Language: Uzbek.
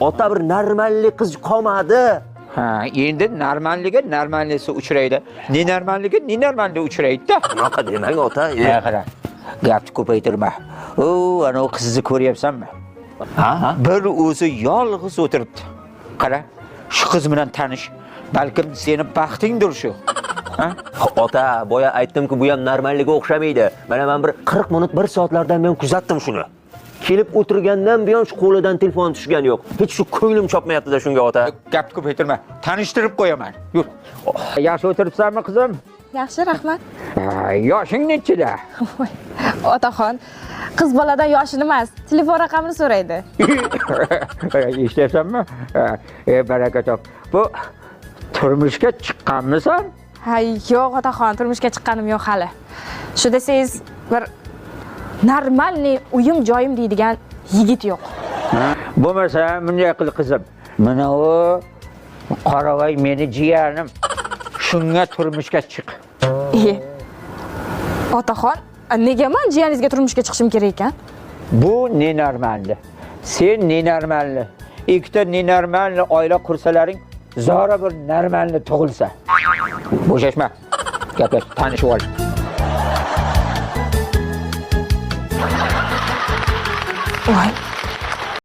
Ota, bir normalli qiz qolmadi. Ha, endi normalligi normallisi uchraydi. Nenormalligi nenormalli uchraydi-da. Unaqa demang, ota. Ha, qara. Gapni ko'paytirma. O, ana u qizni ko'ryapsanmi? Ha, ha. Bir o'zi yolg'iz o'tiribdi. Qara, shu qiz bilan tanish. Balkim seni baxtingdir shu. Ha? Ota, boya aytdim-ku, bu ham normalliga o'xshamaydi. Mana men bir 40 minut, 1 soatlardan buyon kuzatdim shuni. Kelib o'tirgandan buyon shu qo'lidan telefon tushgani yo'q. Hech shu ko'nglim chopmayapti-da shunga, ota. Gapni ko'paytirma. Tanishtirib qo'yaman. Yur. Yaxshi o'tiribsanmi, qizim? Yaxshi, rahmat. Ha, yoshing nechida? Voy, otaxon, qiz boladan yoshini emas, telefon raqamini so'raydi. Eshityapsanmi? Ha, baraka top. Bu turmushga chiqqanmisan? Ha, yo'q, otaxon, turmushga chiqqanim yo'q hali. Shu desangiz, bir normalniy uyim joyim deydigan yigit yo'q. Bo'lmasa bunday qil, qizim. Mana u Qoravoy meni jiyanim. Shunga turmushga chiq. E, otaxon, nega man jiyaningizga turmushga chiqishim kerak ekan? Bu nenormalli. Sen nenormalli. Ikkita nenormalli oila qursalaring, zora bir normalni tug'ilsa. Bo'shashma. Gaplash, tanishib ol. Voy.